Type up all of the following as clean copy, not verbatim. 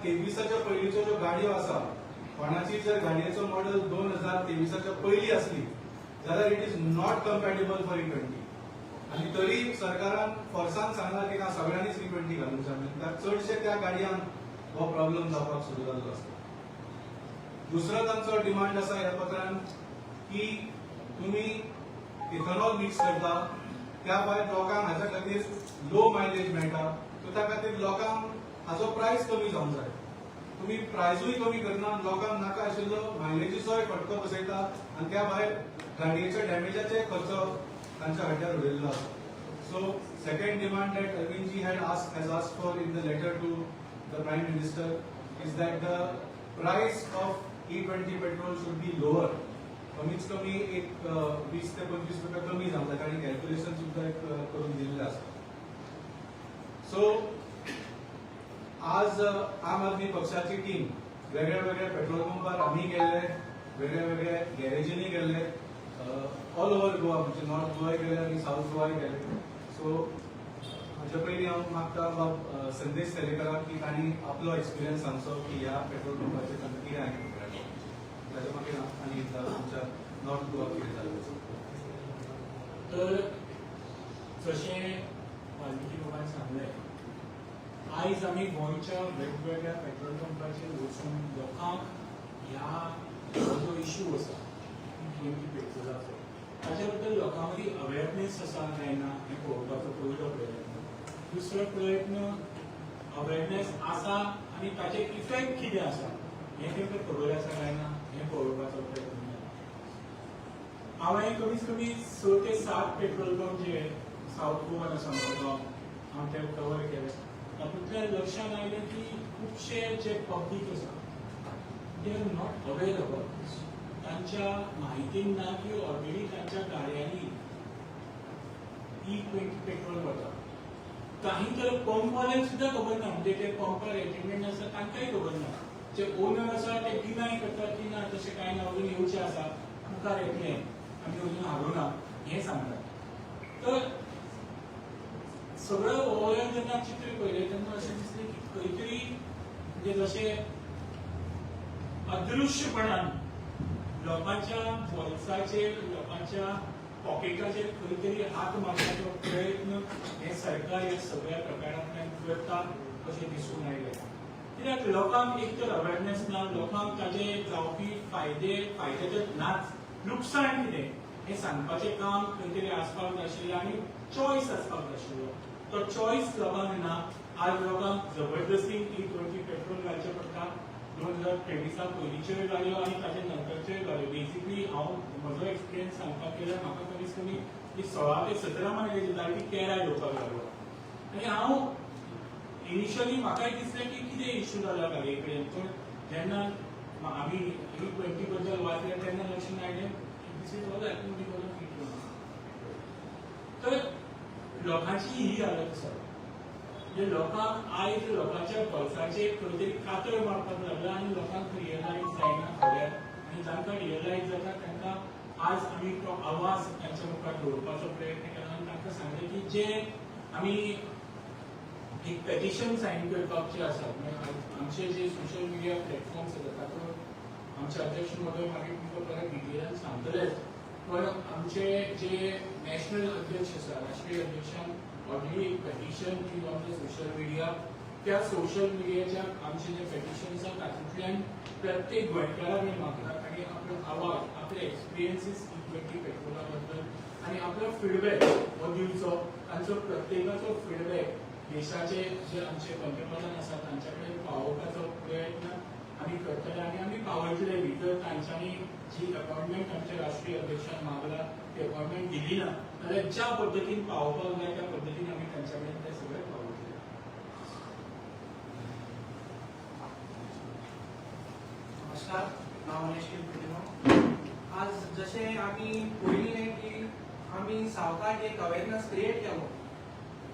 तेवीसाच्या पयलींच्यो ज्यो गाडयो आसा, कोणाची जर गाडयेचो मॉडल 2023च्या पयलीं आसली जाल्यार it is not compatible for E20. आनी तरी सरकारान फोर्सान सांगला की ना, सगळ्यांनीच ई 20 घालूंक जाय. त्या चडशे त्या गाडयांक हो प्रॉब्लम जावपाक सुरू जाल्लो आसा. दुसरो तांचो डिमांड आसा ह्या पत्रान की तुमी इथेनॉल मिक्स करता, त्या भायर लोकांक हाच्या खातीर लो मायलेज मेळटा, सो त्या खातीर लोकांक हाचो प्रायस कमी जावंक जाय. तुमी प्रायजूय कमी करना, लोकांक नाका आशिल्लो मायलेजीचोय फटको बसयता आनी त्या भायर गाडयेच्या डॅमेजाचे खर्च तांच्या वाट्यार उडयल्लो आसा. So second demand that Arvind ji had ask has asked for in the letter to the Prime Minister is that the price of E20 petrol should be lower. कमीत कमी एक 20 ते 25 रुपया कमी जावंक जाय. तांणी कॅल्क्युलेशन सुद्दां एक करून दिल्लें आसा. सो आज आम आदमी पक्षाची टीम वेगळ्या वेगळ्या पेट्रोल पंपार आमी गेल्ले, वेगळ्या वेगळ्या गॅरेजींनी गेल्ले, ऑल ओव्हर गोवा, म्हणजे नॉर्थ गोवाय गेले आनी साऊथ गोवाय गेले. सो हाजे पयलीं हांव मागता बाब संदेश सेलेकराक की तांणी आपलो एक्सपिरियन्स सांगचो की ह्या पेट्रोल पंपाचेर तांकां कितें हांवें ताच्या मागीर आनी एकदां आमच्या नॉर्थ गोवा कितें जालें. तर जशें वाल्मिकी बाबान सांगलें, आयज आमी गोंयच्या वेगवेगळ्या पेट्रोल पंपाचेर वचून लोकांक ह्या हो जो इशू आसा 20 पेट्रोलाचो, ताच्या बद्दल लोकां मदीं अवेरनेस आसा काय ना हें पळोवपाचो पयलो प्रयत्न. दुसरो प्रयत्न, अवेरनेस आसा आनी ताचे इफेक्ट कितें आसा हें तेंकां खबर आसा काय ना हें पळोवपाचो प्रयत्न जाला. हांवें कमीत कमी 6 ते 7 पेट्रोल पंप जे साऊथ गोवान आसा, मडगांव, हांव ते कवर केले. तातूंतल्यान लक्षांत आयलें की खुबशे जे पब्लीक आसा, they are not aware about this. तांच्या म्हायतीन ना की ऑलरेडी तांच्या गाडयांनी ई 20 पेट्रोल वता. काही तर पंपवाल्यांक सुद्दां खबर ना, म्हणजे ते पंपार एटेंडंट आसा तांकांय खबर ना. जे ओनर आसा ते डिनाय करतात की ना, तशें कांय ना, अजून येवचें आसा, मुखार येतलें, आमी अजून हाडूना हें सांगतात. तर सगळं ओवरऑल जेन्ना चित्र पळयलें तेन्ना अशें दिसलें की खंय तरी म्हणजे जशें अदृश्यपणान लोकांच्या बोल्साचेर, लोकांच्या पॉकेटाचेर खंय तरी हात मारपाचो प्रयत्न हे सरकार ह्या सगळ्या प्रकारांतल्यान करता अशें दिसून आयलें. कित्याक लोकांक एक तर अवेरनेस ना, लोकांक ताजे जावपी फायदे, फायदे तर नाच, लुकसाण कितें हें सांगपाचें काम खंय तरी आसपाक जाय आशिल्लें आनी चॉयस आसपाक जाय आशिल्लो. तो चॉयस लोकांक ना. आज लोकांक जबरदस्तीन ई 20 पेट्रोल घालचें पडटा. 2023 पयलींच्योय गाडयो आनी ताच्या नंतरच्योय गाडयो. बेसिकली हांव म्हजो एक्सपिरियन्स सांगपाक गेल्यार म्हाका कमीत कमी ती 16 ते 17 मायलेज दिताली, ती 13 येवपाक लागलो आनी हांव इनिशियली म्हाकाय दिसलें की कितें इश्यू जाला गाडये कडेन, पूण जेन्ना आमी ई 20 बद्दल वाचलें तेन्ना लक्षांत आयलें, this is all happening because of E20. तर लोकांची ही हालत आसा. म्हणजे लोकांक आयज लोकांच्या बोल्साचेर खंय तरी कातर मारपाक लागला आनी लोकांक रियलायज जायना थोड्यांक आनी जांकां रियलायज जाता तांकां आज आमी तो आवाज तांच्या मुखार दवरपाचो प्रयत्न केला आनी तांकां सांगलें की जे आमी एक पेटिशन सायन करपाचे आसा, म्हणजे आमचे जे सोशल मिडिया प्लॅटफॉर्म्स आसा तातूंत आमचे अध्यक्ष महोदय मागीर तुमकां परत डिटेलान सांगतलेच, पण आमचे जे नॅशनल अध्यक्ष आसा, राष्ट्रीय अध्यक्षान ऑलरेडी एक पेटिशन दिली on the social media. त्या सोशल मिडियाच्या आमचे जे पेटिशन आसा तातूंतल्यान प्रत्येक गोंयकारा कडेन मागता तांणी आपलो आवाज, आपले एक्सपिरियन्सीस ई 20 पेट्रोला बद्दल आनी आपलो फिडबॅक हो दिवचो. तांचो प्रत्येकाचो फिडबॅक देशाचे जे आमचे पंतप्रधान आसा तांच्या कडेन पावोवपाचो प्रयत्न आमी करतले आनी आमी पावयतले बी. जर तांच्यांनी जी अपॉइंटमेंट आमच्या राष्ट्रीय अध्यक्षान मागला ती अपॉइंटमेंट दिली ना जाल्यार ज्या पद्दतीन पावोवपाक जाय त्या पद्दतीन आमी तांच्या कडेन ते सगळे पावयतले. नमस्कार, हांव अनिश कुटिनो. आज जशें आमी पयलीं की आमी सावथाक एक अवेरनस क्रिएट केलो,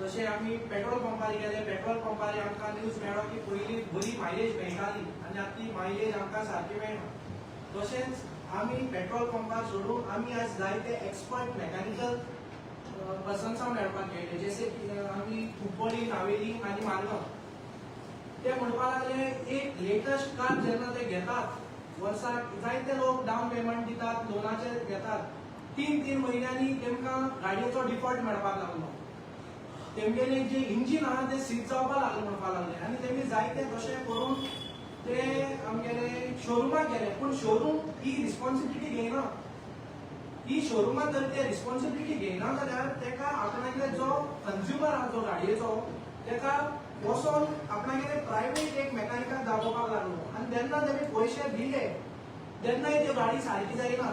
तशें आमी पेट्रोल पंपार गेले. पेट्रोल पंपार आमकां न्यूज मेळ्ळो की पयलीं बरी मायलेज मेळटाली आनी आतां ती मायलेज आमकां सारकी मेळना. तशेंच आमी पेट्रोल पंपार सोडून आमी आज जायते एक्सपर्ट मेकॅनिकल पर्सन्सां मेळपाक गेले, जशे की आमी कुंकळी, नावेली आनी मारगांव. ते म्हणपाक लागले लेटस्ट कार जेन्ना ते घेतात, वर्साक जायते लोक डावन पेमेंट दितात, लोनाचेर घेतात, 3-3 म्हयन्यांनी तेमकां गाडयेचो डिफॉल्ट मेळपाक लागलो. तेमगेले जे इंजीन आहा ते सीज जावपाक लागले म्हणपाक लागले आनी तेमी जायते तशें करून ते आमगेले शोरुमाक गेले. पूण शोरूम ही रिस्पॉन्सिबिलिटी घेयना. ही शोरुमात जर ते रिस्पॉन्सिबिलिटी घेयना जाल्यार तेका आपणागेले जो कंज्युमर आहा जो गाडयेचो तेका वचोन आपणागेले प्रायवेट एक मेकॅनिकाक दाखोवपाक लागलो आनी तेन्ना तेमी पयशे दिले तेन्नाय त्यो गाडी सारकी जायना.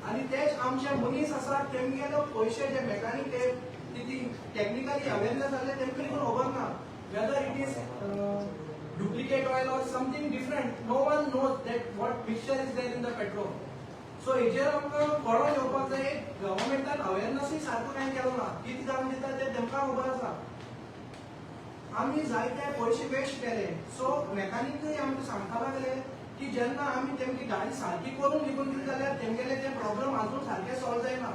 आनी तेच आमचे मनीस आसा तेमगेले पयशे जे मेकॅनिक ते ती टॅक्निकली अवेरनेस जाल्ले तेमकां देखून खबर ना whether it is duplicate oil or something different. No one knows that what mixture is there in the petrol. So हेजेर आमकां कळोन येवपाक जाय. गव्हर्मेंटान अवेरनसूय सारको कांय केलो ना. कितें जावन दिता तें तेमकां खबर आसा. आमी जायते पयशे वेस्ट केले. सो मेकॅनिकूय आमकां सांगपा लागले की जेन्ना आमी तेमची गाडी सारकी करून विकून दिली जाल्यार तेमगेले ते प्रॉब्लम अजून सारके सॉल्व जायना.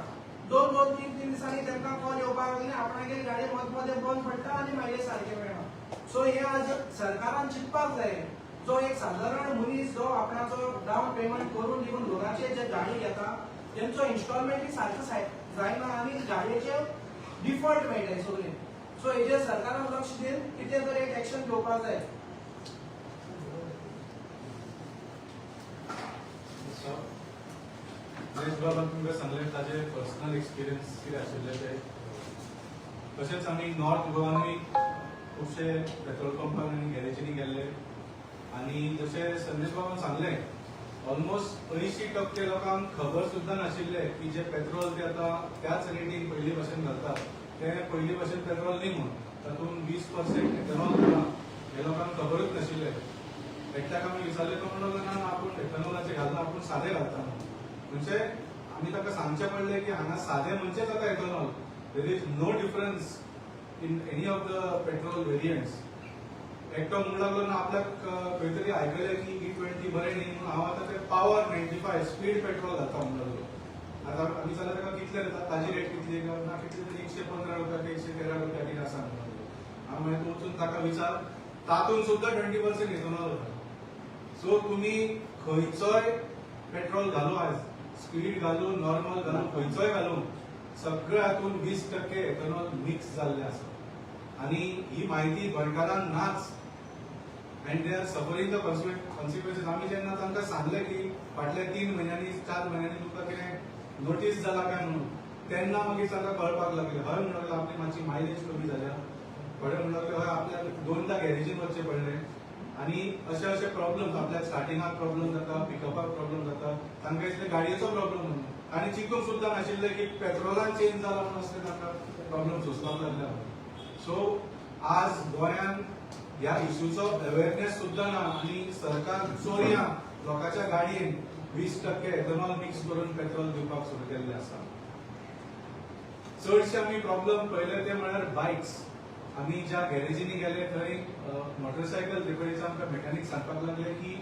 2-2, 3-3 दिसांनी तेमकां कॉल येवपाक लागले, आपणागेली गाडी मद मदें बंद पडटा आनी मागीर सारकें मेळना. सो हे आज सरकारान चिंतपाक जाय. जो एक सादारण मनीस जो आपणाचो डावन पेमेंट करून दिवन लोनाचेर जे गाडी घेता तेंचो इन्स्टॉलमेंटूय सारको जायना आनी गाडयेचे डिफॉल्ट मेळटा सगळे. सो हेजेर सरकारान लक्ष दिवन कितें तरी एक एक्शन घेवपाक जाय. महेश बाबान तुमकां सांगलें ताजे पर्सनल एक्सपिरियन्स कितें आशिल्ले ते. तशेंच आमी नॉर्थ गोवानूय खुबशे पेट्रोल पंपान आनी गॅरेजींनी गेल्ले आनी जशें संदेश बाबान सांगलें ऑलमोस्ट 80% लोकांक खबर सुद्दां नाशिल्लें की जे पेट्रोल ते आतां त्याच रेटीन पयलीं भशेन घालतात तें पयलीं भशेन पेट्रोल न्ही म्हूण तातूंत 20% एथेनॉल घालां हें लोकांक खबरूच नाशिल्लें. एकट्याक आमी विचारलें तो म्हणलो ना आपूण एथेनॉलाचें घालना, आपूण सादें घालता म्हणून. म्हणजे आमी ताका सांगचें पडलें की हांगा सादें म्हणचेच आतां ethanol. There is no difference in any of the petrol variants. एकटो म्हणूंक लागलो ना आपल्याक खंय तरी आयकलें की E20 बरें न्ही म्हणून हांव आतां ते पावर 95 स्पीड पेट्रोल घालता म्हणूंक लागलो. आतां आमी जाल्यार ताका कितले जाता ताजी रेट कितली ना कितली तरी 115 रुपया की 113 रुपया कितें आसा म्हणूंक लागलो. हांव मागीर तूं वचून ताका विचार तातूंत सुद्दां 20% इथेनॉल घाल. सो तुमी खंयचोय पेट्रोल घालू, आयज स्पीड घालू, नॉर्मल घालू, खंयचोय घालू, सगळे हातून 20% एथेनॉल मिक्स जाल्ले आसा आनी ही म्हायती गोंयकारांक नाच and they are suffering the consequences. आमी जेन्ना तांकां सांगलें की फाटल्या 3 म्हयन्यांनी 4 म्हयन्यांनी तुमकां कितें नोटीस जाला काय म्हणून, तेन्ना मागीर तांकां कळपाक लागलें. हय म्हणूंक लागले आपली मातशी मायलेज कमी जाल्या, थोडे म्हणूंक लागले हय आपल्याक 2दा गॅरेजीन वचचें पडलें आनी अशे अशे प्रॉब्लम्स आपल्याक स्टार्टिंगाक प्रॉब्लम जाता, पिकअपाक प्रॉब्लम जाता. तांकां दिसलें गाडयेचो प्रॉब्लम म्हणून आनी चिंतूंक सुद्दां नाशिल्लें की पेट्रोलान चेंज जाला म्हणून असले तांकां प्रॉब्लम सोंसपाक लागले. सो आज गोंयान ह्या इश्यूचो अवेरनेस सुद्दां ना आनी सरकार चोरयां लोकांच्या गाडयेन 20% एथेनॉल मिक्स करून पेट्रोल दिवपाक सुरू केल्लें आसा. चडशे आमी प्रॉब्लम पळयले ते म्हळ्यार बायक्स. आमी ज्या गॅरेजींनी गेले थंय मोटरसायकल रिपेरीचे आमकां मेकॅनिक सांगपाक लागले की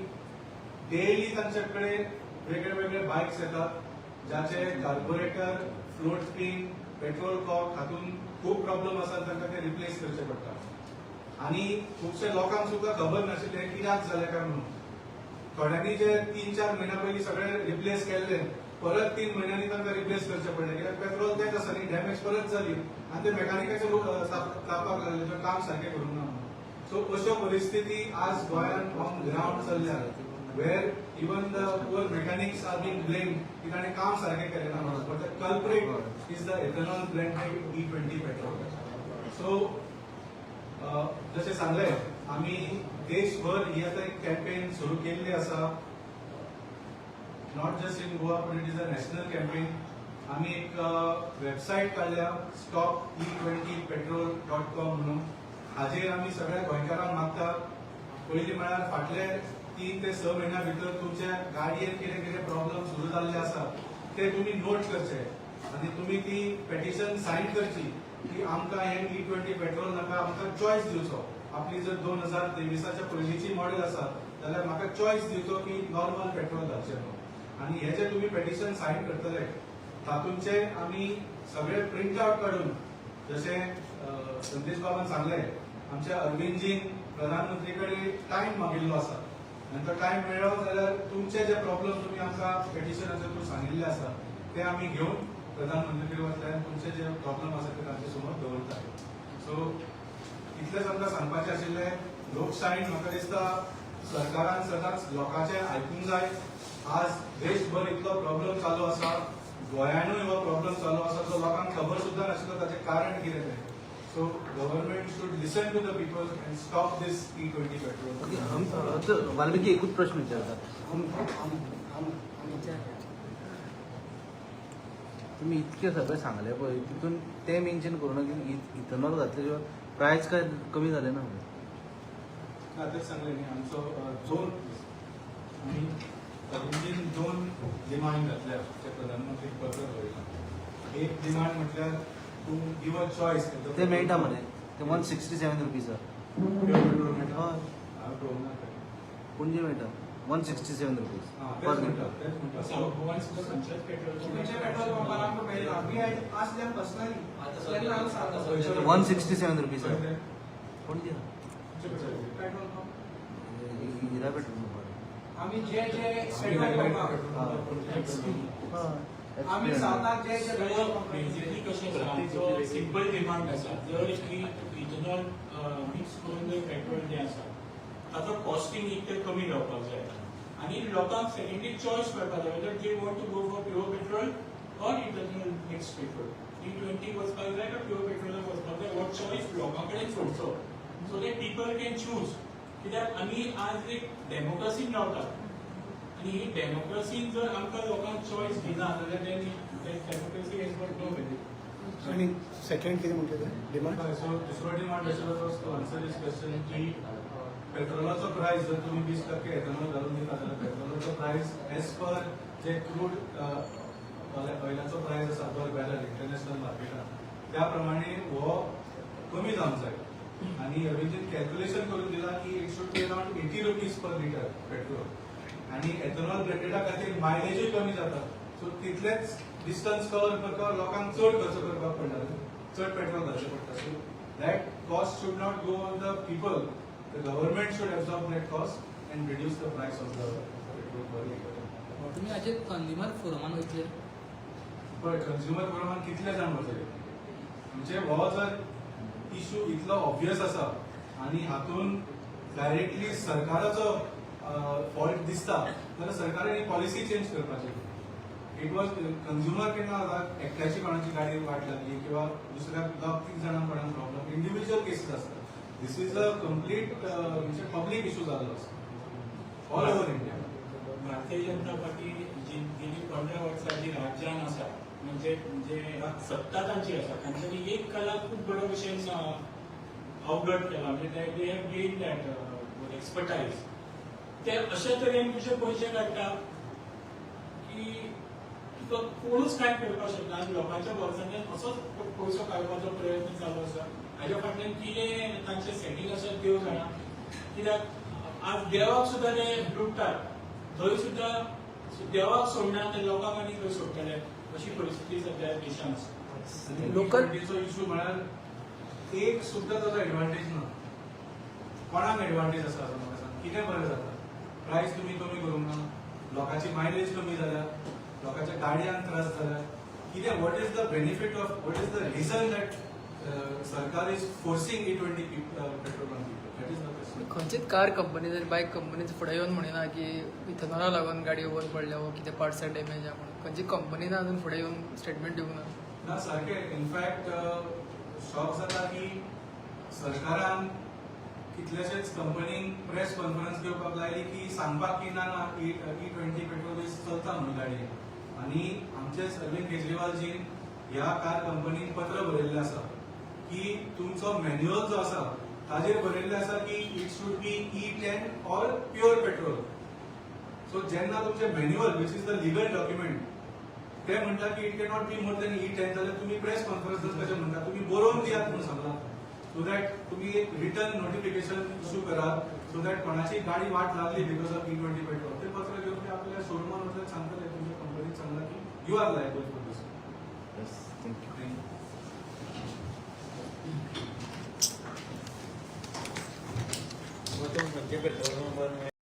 डेली तांचे कडेन वेगळे वेगळे बायक्स येतात ज्याचे carburettor, float pin, petrol cock हातून खूब प्रॉब्लम आसात, तांकां ते रिप्लेस करचे पडटा. आनी खुबशे लोकांक सुद्दां खबर नाशिल्लें कित्याक जालें काय म्हणून. थोड्यांनी जे 3-4 म्हयन्या पयलीं सगळे रिप्लेस केल्ले परत 3 म्हयन्यांनी तांकां रिप्लेस करचें पडलें कित्याक पेट्रोल तेंच आसा न्ही, डॅमेज परत जाली आनी ते मेकॅनिकाचे तापपाक लागले तो काम सारकें करूंक ना म्हणून. सो अश्यो परिस्थिती आज गोंयांत ऑन ग्रावंड चल्ल्या where even the poor mechanics are being blamed की ताणें काम सारकें केलें ना म्हणून, but the culprit is the ethanol blended E20 petrol. So जशें सांगलें आमी देशभर ही आतां एक कॅम्पेन सुरू केल्ली आसा, not just in Goa but it is a national campaign. आमी एक वेबसायट काडल्या stop E20petrol.com म्हणून. हाजेर आमी सगळ्या गोंयकारांक मागता, पयलीं म्हळ्यार फाटले 3 ते 6 म्हयन्या भितर तुमच्या गाडयेन कितें कितें प्रॉब्लम सुरू जाल्ले आसा ते तुमी नोट करचे आनी तुमी ती पेटिशन सायन करची की आमकां हें E20 petrol नाका, आमकां चॉयस दिवचो. आपली जर 2023च्या पयलींची मॉडेल आसा जाल्यार म्हाका चॉयस दिवचो की नॉर्मल पेट्रोल घालचें म्हणून. आनी हे जे तुमी पेटिशन सायन करतले तातूंचे आमी सगळे प्रिंट आउट काडून, जशें संदेश बाबान सांगलें, आमच्या अरविंदजीन प्रधानमंत्री कडेन टायम मागिल्लो आसा. आनी तो टायम मेळ्ळो जाल्यार तुमचे जे प्रॉब्लम तुमी आमकां पेटिशनाचे थ्रू सांगिल्ले आसा ते आमी घेवन प्रधानमंत्री वतले आनी तुमचे जे प्रॉब्लम आसा ते तांचे समोर दवरता. सो इतलेंच आमकां सांगपाचें आशिल्लें. लोकशायेन म्हाका दिसता सरकारान सदांच लोकांचें आयकूंक जाय. आज देशभर इतलो प्रॉब्लम चालू आसा, गोंयानूय हो प्रॉब्लम चालू आसा, जो लोकांक खबर सुद्दां नाशिल्लो ताचें कारण कितें तें. So government should listen to the people and stop this E20 petrol. Okay, Valmiki, एकूच प्रश्न विचारता. तुम्ही इतके सगळें सांगलें पळय, तितून तें मेन्शन करूं ना की इथेनॉल घातले शिवाय प्रायस काय कमी जालें ना. ना, तेच सांगलें न्ही, आमचो दोन आमी अरविंदजीन दोन डिमांड घातल्या ते प्रधानमंत्री पत्र बरयलां. एक डिमांड म्हटल्यार टू गिव अ चॉयस. ते मेळटा मरे, ते 167 रुपीज. पेट्रोल मेळटा. हय. हांवें पळोवंक ना तें. पणजे मेळटा 167 रुपीज. हां, तेच म्हणटा, तेच म्हणटा. साऊथ गोवान सुद्दां खंयच्याच पेट्रोल खंयच्या पेट्रोल पंपार आमकां मेळना. We had asked them personally तेन्ना आमी सांगता. 167 रुपीज. खंय तें? Panaji. Petrol pump. Hira petrol पंपार. आमी जे जे पेट्रोल पंपार, आमी सावथाक जे जे पेट्रोल पंपार बेसिकली कशें आसा, आमचो सिंपल डिमांड आसा, जर की इथेनॉल मिक्स करून जर पेट्रोल जें आसा ताचो कॉस्टिंग एक तर कमी जावपाक जाय आनी लोकांक सेकंडली चॉयस मेळपाक जाय, whether they want to go for pure petrol or ethanol mix petrol. E20 वचपाक जाय काय प्युअर पेट्रोलाक वचपाक जाय, हो चॉयस लोकां कडेन सोडचो so that people can choose. कित्याक आमी आज एक डेमोक्रेसीन रावतात आनी ही डेमोक्रेसीन जर आमकां लोकांक चॉयस दिना जाल्यार then democracy has got no value. आणि सेकंड कितें म्हणटा तें डिमांड? सो दुसरो डिमांड आशिल्लो तो टू आन्सर his question की पेट्रोलाचो प्रायस जर तुमी 20% एथेनॉल घालून दिता जाल्यार पेट्रोलाचो प्रायस एज पर जे क्रूड ऑयलाचो प्रायस आसा पर बॅरल इंटरनॅशनल मार्केटान, त्या प्रमाणे हो कमी जावंक जाय. आनी अरविंदजीन कॅल्क्युलेशन करून दिला की it should be around ₹80 per litre petrol आनी एथेनॉल ब्लेंडेडा खातीर मायलेजूय कमी जाता. सो तितलेच डिस्टन्स कवर करपाक लोकांक चड खर्च करपाक पडटा, चड पेट्रोल घालचें पडटा. So that cost should not go on the people. The government should absorb that cost and reduce the price of the petrol per litre. तुम्ही हाजेर कंज्युमर फोरमान वयतले? पळय, कंज्युमर फोरमान कितले जाण वतले? म्हणजे हो जर इशू इतलो ऑब्वियस आसा आनी हातून डायरेक्टली सरकाराचो फॉल्ट दिसता जाल्यार सरकारान ही पॉलिसी चेंज करपाची. It was consumer केन्ना जाता, एकट्याची कोणाची गाडी वाट लागली किंवा दुसऱ्या दोग तीग जाणांक कोणाक प्रॉब्लम, इंडिव्हिज्युअल केसीस आसतात. This is a complete म्हणजे पब्लीक इशू जाल्लो आसा all over India. Bharatiya Janata party जी गेली 15 वर्सां जी राज्यान आसा, म्हणजे म्हणजे सत्ता तांची आसा, तांच्यांनी एक कला खूब बऱ्या भशेन अवगत केला, म्हणजे they have gain that expertise. ते अशा तरेन तुजे पयशे काडटा की तुका कोणूच कांय करपाक शकना आनी लोकांच्या बोल्सांतल्यान असोच पयसो काडपाचो प्रयत्न चालू आसा. हाज्या फाटल्यान कितें तांचें सेटींग आसा देव जाणा. कित्याक आज देवाक सुद्दां ते लुट्टात, थंय सुद्दां देवाक सोडना ते लोकांक आनी खंय सोडटले, अशी परिस्थिती सध्या देशान आसा. लोकल इशू म्हळ्यार एक सुद्दां ताचो एडवांटेज ना. कोणाक एडवांटेज आसा असो म्हाका सांग? कितें बरें जाता? प्रायस तुमी कमी करूंक ना, लोकांची मायलेज कमी जाल्या, लोकांच्या गाडयांक त्रास जाल्या. कितें, what is the benefit of, what is the reason that सरकार is forcing E20 petrol on people? That is the question. खंयचीच कार कंपनी जर बायक कंपनी फुडें येवन म्हणिना की इथेनॉला लागून गाडी ओवर पडल्या वो कितें पार्ट्साक डॅमेज आहा म्हणून. खंयची कंपनीन अजून फुडें येवन स्टेटमेंट दिवंक ना. ना, सारकें. इनफॅक्ट शॉक जाता की सरकारान कितलेशेच कंपनींक प्रेस कॉन्फरन्स घेवपाक लायली की सांगपाक की ना ना, ई ट्वेंटी पेट्रोल चलता म्हणून गाडयेक. आनी आमचेच अरविंद केजरीवालजीन ह्या कार कंपनीक पत्र बरयल्लें आसा की तुमचो मॅन्युअल जो आसा ताजेर बरयल्लें आसा की it should be E10 or pure petrol. So जेन्ना तुमचें manual, which is the legal document, ते म्हणटा की it cannot be more than E10, जाल्यार तुमी प्रेस कॉन्फरन्स कशें म्हणटा? तुमी बरोवन दियात म्हणून सांगला, सो that तुमी एक रिटन नोटिफिकेशन इशू करात, सो that कोणाची गाडी वाट लागली because of E20 petrol, ते पत्र घेवन ते आपल्या शोरुमान वचून सांगतले, तुमच्या कंपनीत सांगला की you are liable for this. Yes, thank you. Thank you. खंयचे पेट्रोल पंपार?